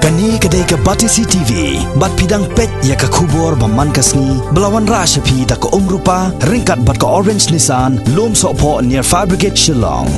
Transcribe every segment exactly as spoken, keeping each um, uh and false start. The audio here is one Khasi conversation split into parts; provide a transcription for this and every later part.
Kane ka dei ka Batesi T V, bad phi dang peit ïa ka khubor ba man ka sngi, ba la wanrah sha phi da ka Umrupa, ryngkat bad ka Orange Nissan, Lum Sohphoh near Fire Brigade Shillong.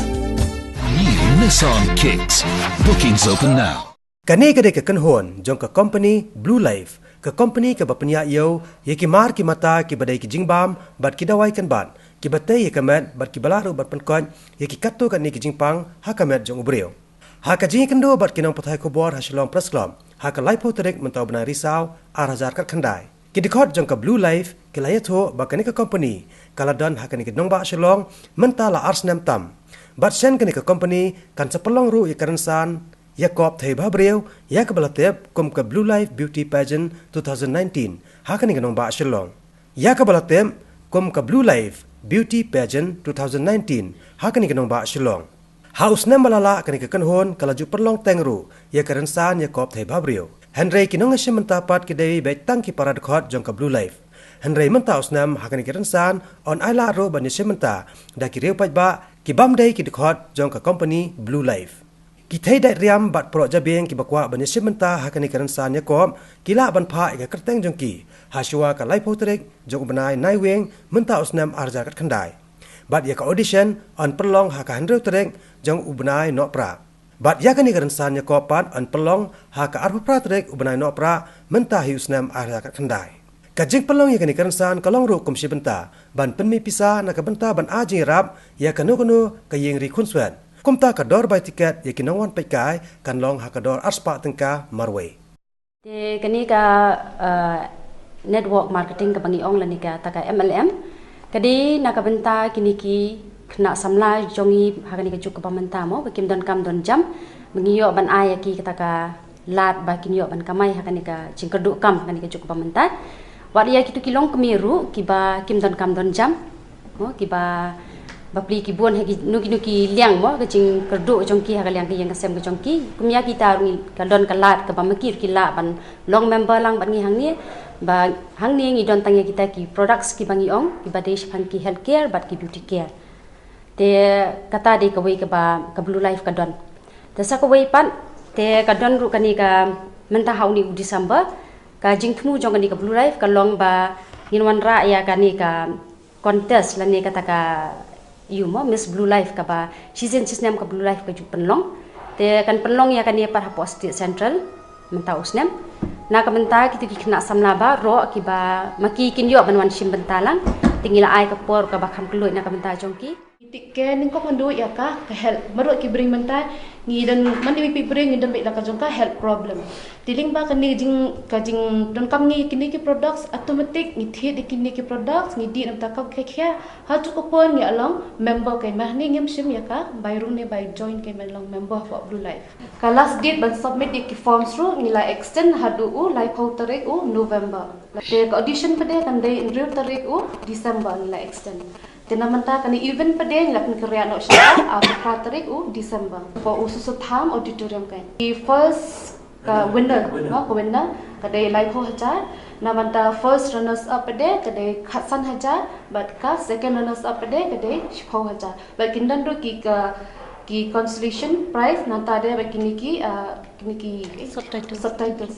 New Nissan Kicks. Bookings open now. Kane ka dei ka kynhun jong ka company Blue Life, ka company kaba pynïaid ïew ïa ki mar ki mata kiba dei ki jingbam bad ki dawai kynbat, kiba tei ïa ka met bad kiba lah ruh ban pynkoit ïa ki katto katne ki jingpang ha ka met jong u briew. Ha ka jingïakynduh bad ki nongpathai khubor ha Shillong Press Club ha ka laiphew tarik mynta u bnai Risaw ar hajar khatkhyndai, ki dkhot jong ka Blue Life ki la ïathuh ba kane ka company ka la don ha kane ka nongbah Shillong mynta la ar snem tam. Bad shen kane ka company kan sa pynlong ruh ïa ka rynsan ïakop thei bhabriew ïa kaba la tip kum ka Blue Life Beauty Pageant two thousand nineteen ha kane ka nongbah Shillong. Ïa kaba la tip kum ka Blue Life Beauty Pageant two thousand nineteen ha kane ka nongbah Shillong. Ha u snem ba la lah kane ka kynhun ka la ju pynlong teng ruh ïa ka rynsan ïakop thei bhabriew. Hynrei ki nongïashim bynta pat ki dei beit tang ki para dkhot jong ka Blue Life. Hynrei mynta u snem ha kane ka rynsan yn ailad ruh ban ïashim bynta da ki riew paidbah ki bym dei ki dkhot jong ka company Blue Life. Ki thei dait riam bad proh jabieng kiba kwah ban ïashim bynta ha kane ka rynsan ïakop ki lah ban phah ïa ka kyrteng jong ki ha shuwa ka laiphew tarik jong u bnai Naiwieng mynta u snem ar hajar khatkhyndai. Bad ïa ka audition yn pynlong ha ka hynriew tarik jong u bnai Nohprah. Bad ïa kane ka rynsan ïakop pat yn pynlong ha ka arphew phra tarik u bnai Nohprah mynta hi u snem ar hajar khatkhyndai. Ka jingpynlong ïa kane ka rynsan ka long ruh kum shi bynta ban pynmih pisa na ka bynta ban ai jingïarap ïa kano kano ka ïing ri khunswet. Kumta ka dor bai tiket ïa ki nongwan peitkai kan long ha ka dor arspah tyngka marwei. Te kane ka, eh, network marketing kaba ngi ong lane kata ka M L M ka dei na ka bynta kine ki khynnah samla jong ngi ha kane ka juk kaba mynta mo, ba kim don kam don jam, ba ngi ïoh ban ai ïa ki kata ka lad ba kin ïoh ban kamai ha kane ka jingkyrduh kam ha kane ka juk kaba mynta. Wat ïa kito ki longkmie ruh kiba kim don kam don jam, mo, kiba bapli ki bun ha kino kino ki liang mo, ka jingkyrduh jong ki ha ka liang ka ïing ka sem ka jong ki. Kum ïa kita ruh ngi, ka don ka lad kaba ma ki ruh ki lah ban long member lang bad ngi hangne. Ba hangne ngi don tang ïa kita ki products kiba ngi ong kiba dei shaphang ki health care bad ki beauty care. Te kata dei kawei kaba ka Blue Life ka don. Te sa kawei pat te ka don ruh kane ka mynta ha une u December, ka jingthmu jong kane ka Blue Life ka long ba ngin wanrah ïa kane ka contest lane kata ka ïa u mo Miss Blue Life kaba shisien shisnem ka Blue Life ka ju pynlong. Te kan pynlong ïa kane pat hapoh State Central mynta u snem. Na ka bynta kito ki khynnah samla baroh kiba ma ki kin ïoh ban wan shim bynta lang. Te ngi la ai ka por kaba kham kylluid na ka bynta jong ki. Tik ke nyngkong ngan duh ïa ka, ka health. Baroh ki briew mynta ngi don, man iwei pa iwei briew ngi don beit la ka jong ka health problem. Te lyngba kane jing, ka jingdonkam ngi kine ki products, automatic ngi thied ïa kine ki products, ngi dih na ka bynta ka khia khia. Ha tu ka por ngi la long member, ka ma hangne ngim shim ïa ka bai rung ne bai join, ka ma long member hapoh Blue Life. Ka last date ban submit ïa ki forms ruh ngi la extend haduh u laiphew tarik u November. Te ka audition pat de kan dei hynriew tarik u December, ngi la extend. Te na mynta kane event pat de ngi la pynkhreh noh sha ka arphew phra tarik u December hapoh u Soso Tham Auditorium kan. Ki first ka winner, winner. Ba ka winner ka dei laiphew hajar. Na mynta first runners up pat de ka dei khatsan hajar, bad ka second runners up pat de ka dei shiphew hajar. Bad kin don ruh ki ka, ki consolation prize nangta de bad kine ki, ah, kine ki subtitles. Subtitles.